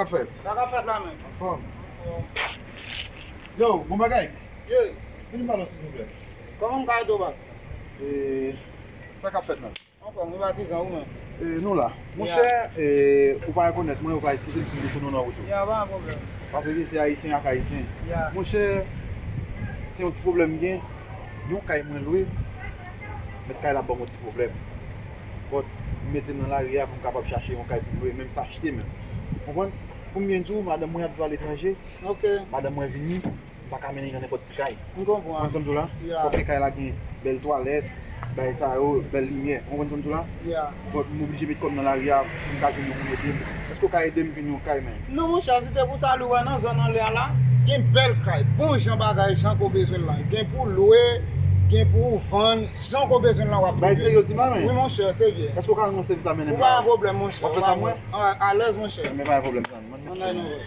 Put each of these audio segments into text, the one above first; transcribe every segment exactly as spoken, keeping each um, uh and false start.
Frè. Sa k ap fèt la menm? Anfòm. Yo, bon bagay. Ye. Vin pale silvouplè. Kòman m ka ede w, baz? E, sa k ap fèt la? Anfòm, wi patizan, ou menm? E, nou la. Monchè, e, ou pa rekonèt mwen, ou ka eskize m si m gen tou non nan wout ou. Ya, pa gen pwoblèm. Paske se ayisyen ak ayisyen. Ya. Monchè, se yon ti pwoblèm m gen. Yon kay mwen lwe, mèt kay la ban m yon ti pwoblèm. But, m mete m nan lari a pou m kapab chache yon kay pou m lwe, menm si achte menm. Konprann? Pou m byen di w, madanm mwen ap viv aletranje. Ok. Madanm mwen vini, m pa ka mennen l nan nenpòt ti kay. M konprann. Konprann sa m di w la? Ya. Fòk ke kay la gen bèl twalèt, bagay sa yo, bèl limyè. Ou konprann sa m di w la? Ya. But m oblije met kò m nan lari a pou m ka jwenn yon moun ede m. Èske w ka ede m jwenn yon kay, man? Non, monchè, si te pou sa, li wè nan zòn anlè a la, gen bèl kay, bon jan bagay, jan ke w bezwen l la. Gen pou lwe, gen pou w vann, jan ke w bezwen l la, w ap twouve. Bay serye w di m la, man? Wi, monchè, serye. Èske w ka rann mwen sèvis la, mennen m la? Ou pa gen pwoblèm, monchè. W ap fè sa pou mwen? A, alèz, monchè. Enben, pa gen pwoblèm, zanmi. Ann ale nou wè.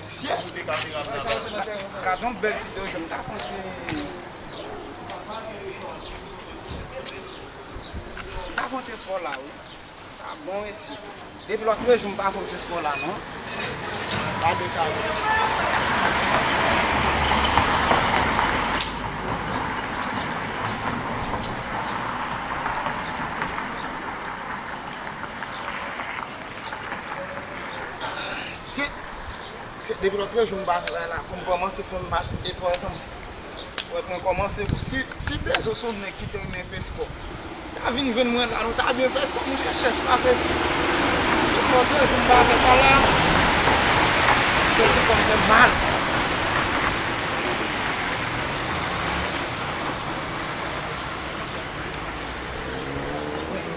Mesye, gade yon bèl ti dojo, m ta fè yon ti, m ta fè yon ti espò la, wi. Sa bon, mesye. Depi lòt jou, m pa fè yon ti espò la, non. Gade sa, wi. Se, se depi lòt jou m pa travay la, pou m kòmanse fè m bat epòt an. Wè, mwen kòmanse, si, si Bezo se yon nèg ki te renmen fè espò, ta vin jwenn mwen la, nou ta byen fè espò, monchè, chèch pase. Depi lòt jou m pa fè sa la, m santi kò m fè m mal.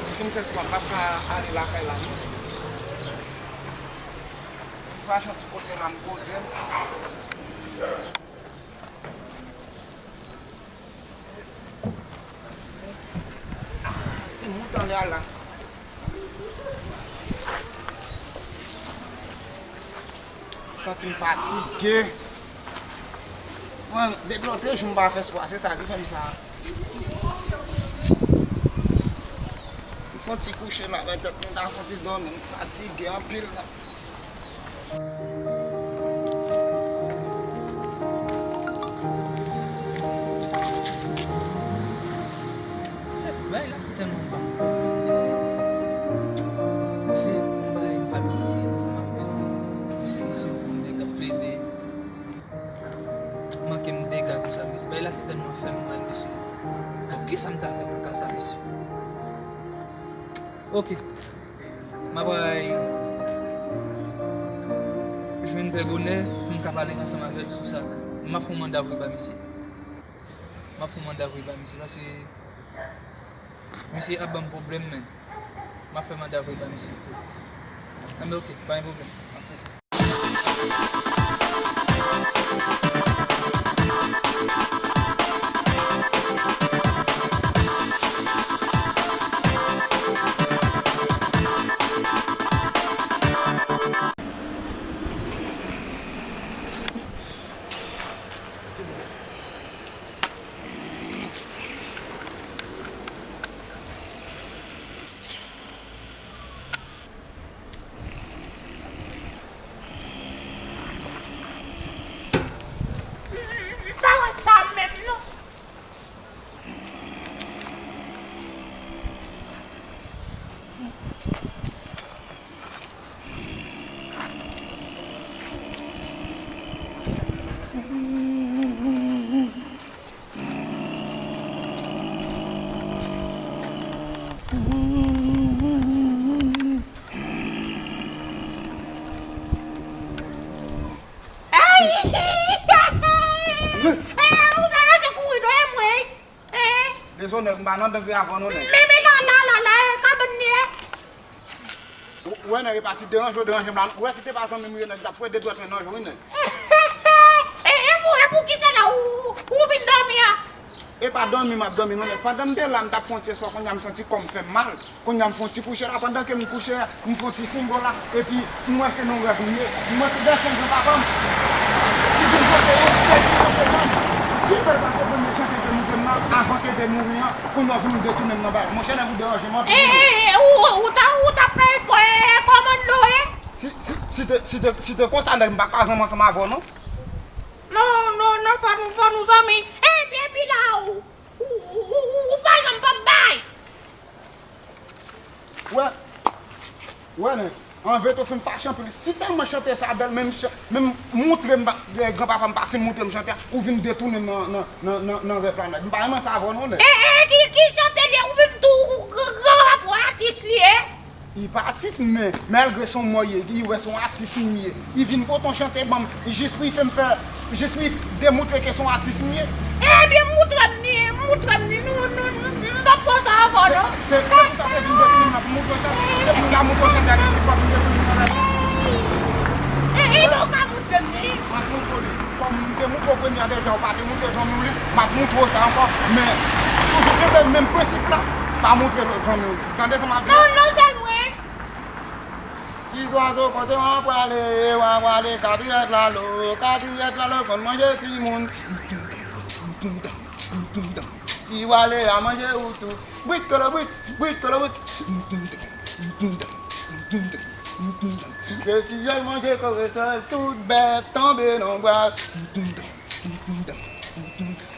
Mwen fin fè espò, m p ap ka ale lakay la, non. Pou fache yon ti kote la, m poze m. Te mouton lè a la. Santi m fatige. Mwen, depi lòt jou m pa fè espò, se sa ki fè m sa. M fè yon ti kouche la, bay tèt mwen ta fè yon ti dòmi, m fatige anpil la. Se bagay la, se tèlman ban m pwoblèm, mesye. Mesye, yon bagay m p ap itilize ansanm avè l. Diskisyon pou nèg ap plede manke m dega konsa, mesye. Bagay la, se tèlman fè m mal, mesye. Bon, kisa m ta fè nan ka sa, mesye? Ok. M ap al jwenn Pè Bonè pou m ka pale ansanm avè l sou sa. M ap fè yon manda voye ba misye. M ap fè yon manda voye ba misye, paske misye ap ban m pwoblèm, men. M ap fè manda voye ba misye tou. Enben, ok, pa gen pwoblèm. M ap fè sa. M pa wè sa menm non. Ey! Eh, ou pa lese kouri non, e mwen. Eh. Dezonè, m pa nan dang avè w non, nèg. Men, men, la, la, la, la, e kabann li ye. Ou, ou wè nèg e pati deranje w, deranje m la. Ou wè si te pa zanmi m, nèg t ap fwe de dwèt mwen nan jou, wi, nèg. E pa dòmi m ap dòmi non, men pandan m te la, m t ap fè yon ti espwa, kounye a m santi kò m fè m mal. Kounye a m fè yon ti kouche la, pandan ke m kouche a, m fè yon ti single la, epi m wè se nan rèv m ye. M wè se dèfè granpapa m ki vin pote yon bèl ti chante ban m. Pi bèl pase premye chante ke nou te nan avan ke te mouri an, kounye a w vin detounen m nan bagay. Monchè, nèg ou deranje m anpil. E, e, e, ou, ou, ou ta, ou t ap fè espwa, e, e, kòmando, e? Si, si, si te, si te, si te konsa, nèg, m pa ka zanmi ansanm avè w, non. Non, non, non, fò nou, fò nou zanmi. Epi, epi la, ou, ou, ou, ou, ou pa janm p ap bay. Wè, wè, nèg, anvèto fin fache anpil. Si tèlman chante sa bèl, menm, menm moutre m pa, granpapa m pa fin moutre m chante a, ou vin detounen m nan, nan, nan, nan, nan rèv la, nèg. M pa renmen sa avè w, non, nèg. E, e, ki, ki chante li ye? Ou menm tou, ou, gran, granpapa w atis li ye? Li pa atis, men malgre se yon mò ye, li wè se yon atis m ye. Li vin pote yon chante ban m, jis pou li fè m fè, jis pou li demoutre ke se yon atis m ye. Ebyen, moutre m li, moutre m li, nou, nou, nou, m p ap fè sa ankò, non. Se, se, se pou sa te vin detounen m nan pou moutre w chante. Se pou m ta moutre w chante a, li pa vin detounen m nan la. E, e, e, bon, ka moutre m li. M ap moutre w li. Kòm m te moutre w premye a deja, ou pa te moutre zanmi w li, m ap moutre w sa ankò. Men, toujou kenbe menm prensip la, pa moutre lòt zanmi w li. Tande sa m ap di? Non, non, sèl mwen. Ti zwazo, kote w ap prale, w ap prale, katriyèt lalo, katriyèt lalo, konn manje timoun. Si w ale a manje ou tou. Bwit kolobwit, bwit kolobwit. Ke si yo manje koresol, tout bèt tonbe nan bwa.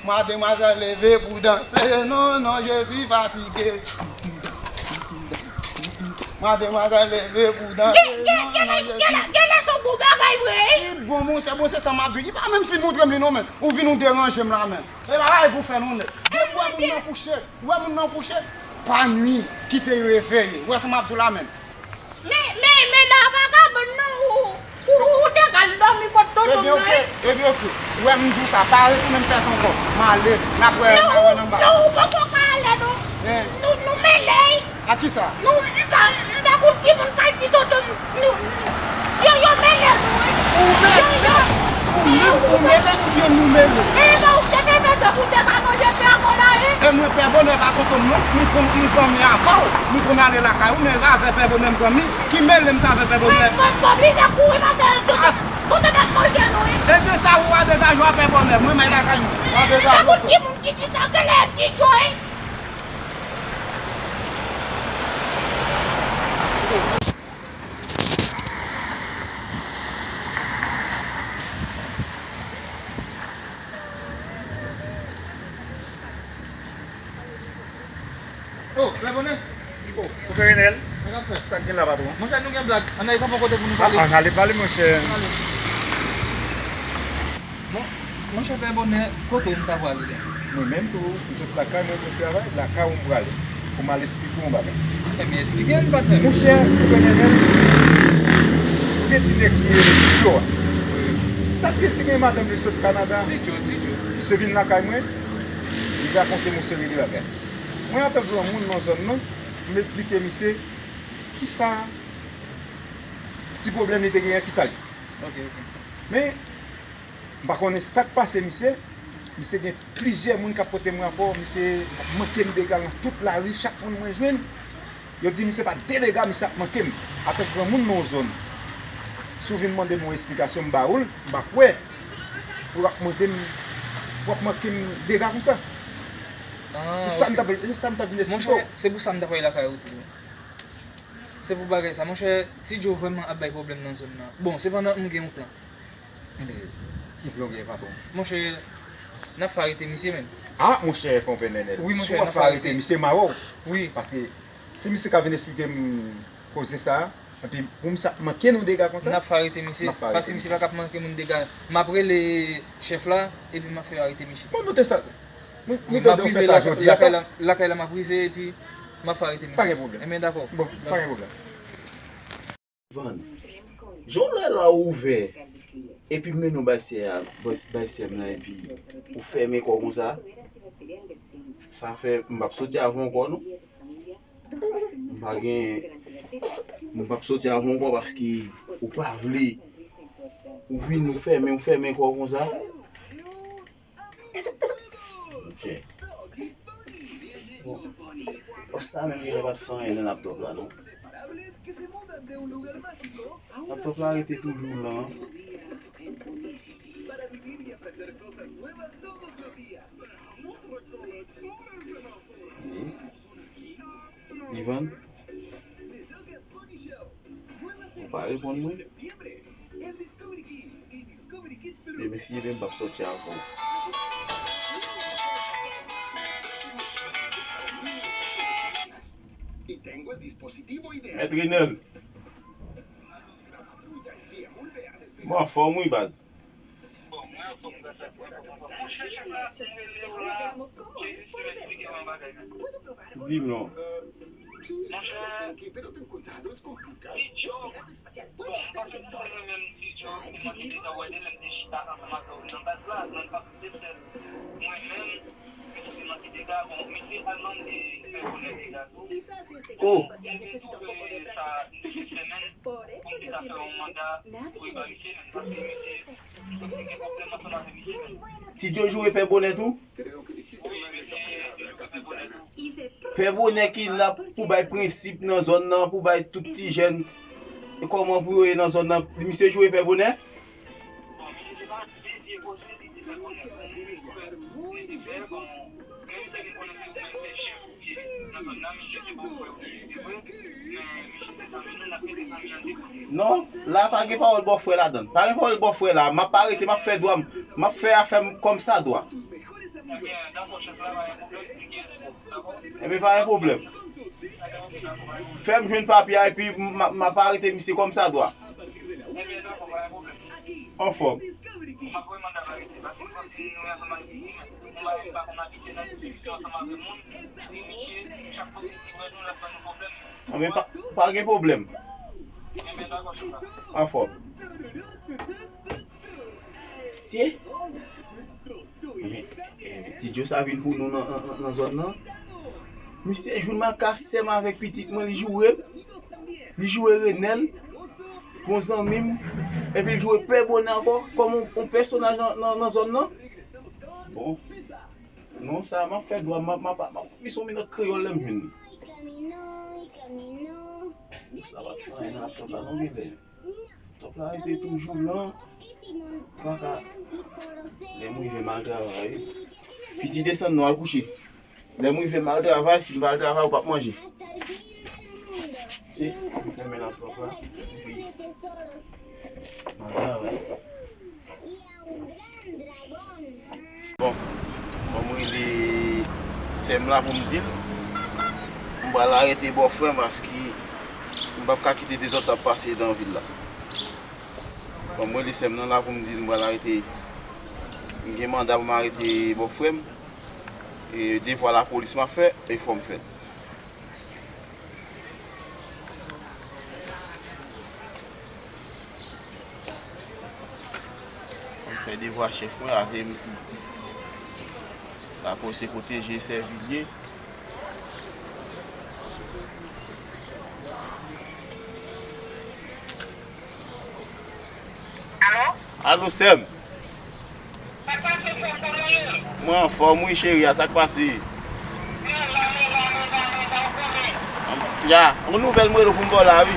Mademwazèl leve pou danse, non, non, je suis fatigué. Mademwazèl leve pou danse, non, non, je suis. Genlè se yon bon bagay vre. Li bon, monchè, bon, se sa m ap di. Li pa menm fin moutre m li non, men. Ou vin ou deranje m la, men. E bagay pou fè non, nèg. Depi w wè moun nan kouche, w wè moun nan kouche, pa nwi, kite l reveye. W wè sa m ap di w la, men. Men, men, men la vagabon nan, ou, ou, ou te ka al dòmi kot tonton m nan, wi. Ebyen, oke, ebyen, oke. Ou wè m di w sa, pa retounen m fè sa ankò. M ale, n ap wè, n ap wè nan ba. Non, ou poko ka ale, non. Nou, nou mele. A kisa? Nou, m pa, m pa konn ki moun k al di tonton m, nou, yo, yo mele nou, wi. Ou mele? Yo, yo. Ou menm, ou mele oubyen nou mele? E, ba, ou te fè bezwen pou te ka manje pè Bonè, wi. E mwen, pè Bonè pa tonton m, non. M konn, m zanmi avè w. M konn ale lakay ou, men avè pè Bonè m zanmi. Ki mele m sa avè pè Bonè? Mwen, mwen, mwen oblije kouri pase tonton m ap manje nou, wi. Ebyen, sa ou a degaje w a pè Bonè. Mwen, mwen lakay mwen. An degaje w. M pa konn ki moun ki di sa, genlè e Ti Djo, wi. Oh, Pè Bonè. Oh, Pè Renèl. Sa k ap fèt? Sa k gen la, patwon? Monchè, nou gen blag. Ann al kanpe yon kote pou nou pale. Ann ale pale, monchè. Ann ale. Bon, monchè Pè Bonè, kote w m ta prale la? Mwen menm tou, m sot lakay mwen, m sot travay, lakay ou m prale. Pou m al esplike w yon bagay. Ebyen, esplike m, patnè. Monchè, ou konnen menm, ou gen ti nèg ki rele Ti Djo a. Sa te, te gen madanm li sot Kanada. Ti Djo, Ti Djo. Misye vin lakay mwen, li rakonte m yon seri de bagay. Mwen, antan granmoun nan zòn nan, m esplike misye kisa ti pwoblèm li te genyen, kisa l ye. Ok, ok. Men, m pa konnen sa k pase misye. Misye gen plizyè moun k ap pote m rapò. Misye ap manke m dega nan tout lari. Chak moun mwen jwenn, yo di misye pa de dega, misye ap manke m. Antan granmoun nan yon zòn, si w vin mande m yon esplikasyon, m ba ou l, m pa kwè pou w ap mande m, pou w ap manke m dega konsa. Ah, se sa m t ap, se sa m t ap vin esplike w. Monchè, se pou sa m t ap ale lakay ou tou. Se pou bagay sa, monchè, Ti Djo vrèman ap bay pwoblèm nan zòn nan. Bon, sepandan, m gen yon plan. Enben, ki plan w gen, patwon? Monchè, n ap fè arete misye menm. Ah, monchè, konpè Nènèl. Wi, monchè, n ap fè arete misye, m a wè w. Wi. Paske si misye ka vin esplike m koze sa a, epi pou misye ap manke nou dega konsa, n ap fè arete misye. N ap fè arete misye. Paske misye pa ka ap manke moun dega. M ap rele chèf la, epi m ap fè yo arete misye. Bon, nou te sa. Nou, nou tande w fè sa jodi a, sa? Lakay la, lakay la m ap rive, epi m ap fè arete mesye. Pa gen pwoblèm. Enben, dakò. Bon, pa gen pwoblèm. Vann. Jan lè la ouvè, epi m mennen w bay sè a, bay, bay sè m nan, epi ou fèmen kò w konsa. Sa fè m p ap soti avè w ankò, non. M pa gen, m p ap soti avè w ankò paske ou pa vle. Ou vin, ou fèmen, ou fèmen kò w konsa. Ok. Bon, bòs sa menm genlè pa t fè anyen nan laptòp la, non. Laptòp la rete toujou lan. Ivan, ou pa reponn mwen? Depi si Ivan p ap sòti avè w. Mèt Renel. Mwen anfòm wi baz. Di m non. Oh. Ti Djo joure Pè Bonè tou? Pè Bonè ki la pou bay prensip nan zòn nan, pou bay tout ti jèn. E kòman pou yo ye nan zòn nan? Misye joure Pè Bonè? Non, la pa gen pawòl bòfrè ladan. Pa gen pawòl bòfrè la. M ap arete, m ap fè dwa m. M ap fè afè m kòmsadwa. Ebyen, pa gen pwoblèm. Fè m jwenn papye a, epi m, m, m ap arete misye kòmsadwa. Anfòm. Anben, pa, pa gen pwoblèm. Anfòm. Misye, men, men, men, Ti Djo sa vin pou nou nan, nan, nan, nan zòn nan. Misye joure m al ka sèm avèk pitit mwen, li joure m. Li joure Renel, bon zanmi m. Epi li joure Pè Bonè ankò, kòm yon, yon pèsonaj nan, nan, nan zòn nan. Bon. Non, sa, m ap fè dwa m, m ap, m ap, m ap fout misye yon mennaj kreyòl lè m jwenn li. Sa pa t fè anyen nan laptòp la, non, genlè. Laptòp la rete toujou lan. Pa ka. Lè m rive m al travay. Piti desann non, al kouche. Lè m rive m al travay, si m pa al travay, ou p ap manje. Se, m fèmen laptòp la. Epi, m al travay. Bon, bon, m rele sè m la pou m di l, m pral arete bòfrè m paske m p ap ka kite dezòd sa ap pase nan vil la. Bon, m rele sè m nan la pou m di l m pral arete, m gen manda pou m arete bòfrè m. E devwa lapolis m ap fè, e fò m fè l. Mwen fè devwa chèf mwen, a se m, lapolis se pwoteje e sèvi l ye. Alo? Alo, sè m. Sa k pase, frè m, kòman ye? Mwen anfòm wi, cheri a, sa k pase? Ya, yon nouvèl mwen rele w pou m ba w la, wi.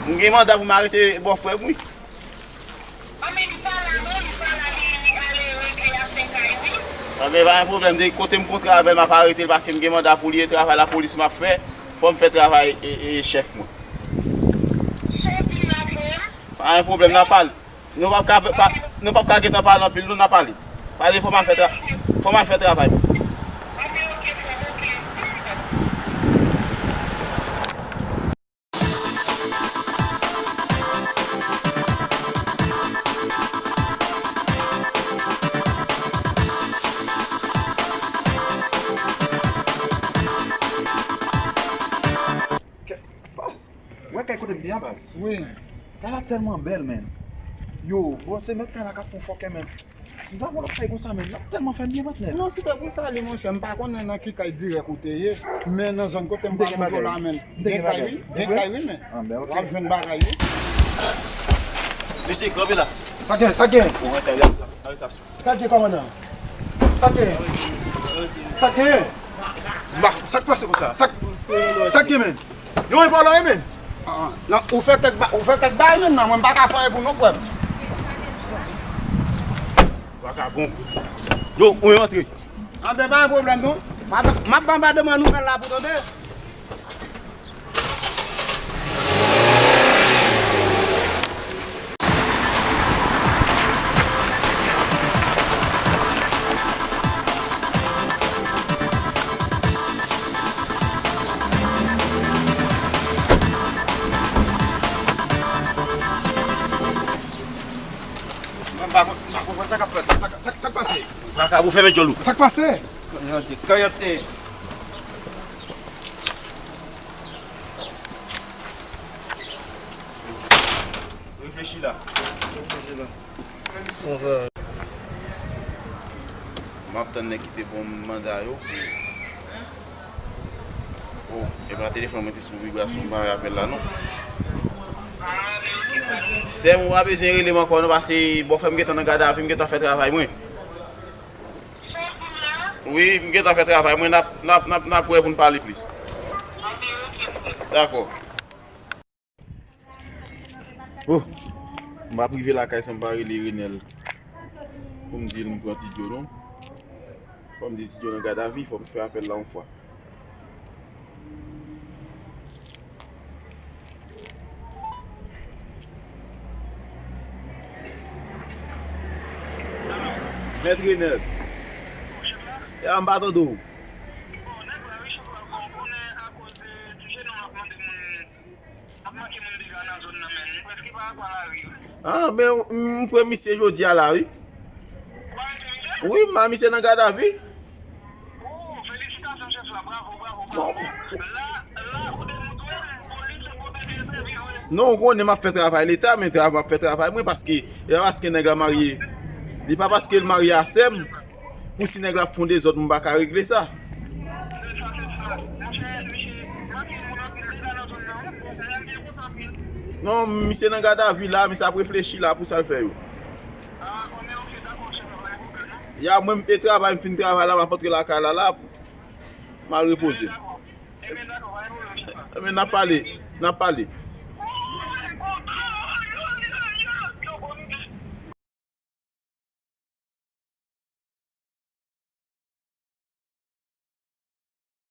M gen manda pou m arete bòfrè m, wi. Anben, li pa la non, li pa la, li, li ale regle afè kay li. Anben, pa gen pwoblèm, de kote m kontre avè l, m ap arete l, paske m gen manda pou li, e travay lapolis m ap fè, fò m fè travay, e, e, chèf mwen. Chèf li la frè m? Pa gen pwoblèm, n a pale. Nou p ap ka, pa, nou p ap ka gentan pale anpil, non, n a pale. Pale, fò m al fè tra-, fò m al fè travay mwen. Kè-, baz, ou wè kay kote m te a, baz? Wi. Kay la tèlman bèl, menn. Yo, bro, se mèt kay la k ap fè yon fòkè, menn. Si m ta gon lòt kay konsa, menn, l ap tèlman fè m byen, patnè. Non, si te pou sa, li, monchè, m pa konnen nan ki kay dirèk ou te ye, men nan zòn kote m pral montre w la, menn. Gen kay, wi. Gen kay, wi, men. W ap jwenn bagay, wi. Mesye, kanpe la. Sa gen, sa gen. Bon, aretasyon. Sa gen, kòmandan? Sa gen? Sa k genyen? M pa, sa k pase konsa? Sa k, sa k gen, men? Yon vòlè, men. Ah, non, ou fè kèk ba-, ou fè kèk bagay menm nan, mwen m pa ka fè pou nou, frè m. Vakabon. Yo, ou antre. Anben, pa gen pwoblèm, non. M ap, m ap ban ba de mwen nouvèl la pou tande. Mwen m pa konn, m pa konprann sa k ap fèt la. Sa, sa, sa k pase? Vakabon, fèmen djòl ou. Sa k pase? Kanyote, kanyote. Reflechi la. Reflechi la. M ap tann nèg ki te ban m manda yo pou, oh, e pa telefòn mwen te sou vibrasyon, m pa wè apèl la non. Sè m, ou pa bezwen rele m ankò non, paske bòfrè m gentan nan gadavi, m gentan fè travay mwen. Wi, m gentan fè travay mwen, n ap, n ap, n ap, n ap wè pou n pale plis. Dakò. Oh, m ap rive lakay san m pa rele Renel pou m di l m pran Ti Djo non. Fò m di Ti Djo nan gadavi, fò m fè apèl la yon fwa. Mèt Renel. Ya, m pa tande w. Ah, men m pran misye jodi a la, wi. Wi, m a misye nan gadavi. Bon. Non, ou konnen m ap fè travay Leta, men tra-, m ap fè travay mwen, paske e pa paske nèg la marye, li pa paske l marye a sè m, pou si nèg la ap fè yon dezòd, m pa ka regle sa. Non, misye nan gadavi la, misye ap reflechi la pou sa l fè yo. Ya, mwen, e travay, m fin travay la, m ap antre lakay la, la, m al repoze. Ebyen, n ap pale, n ap pale.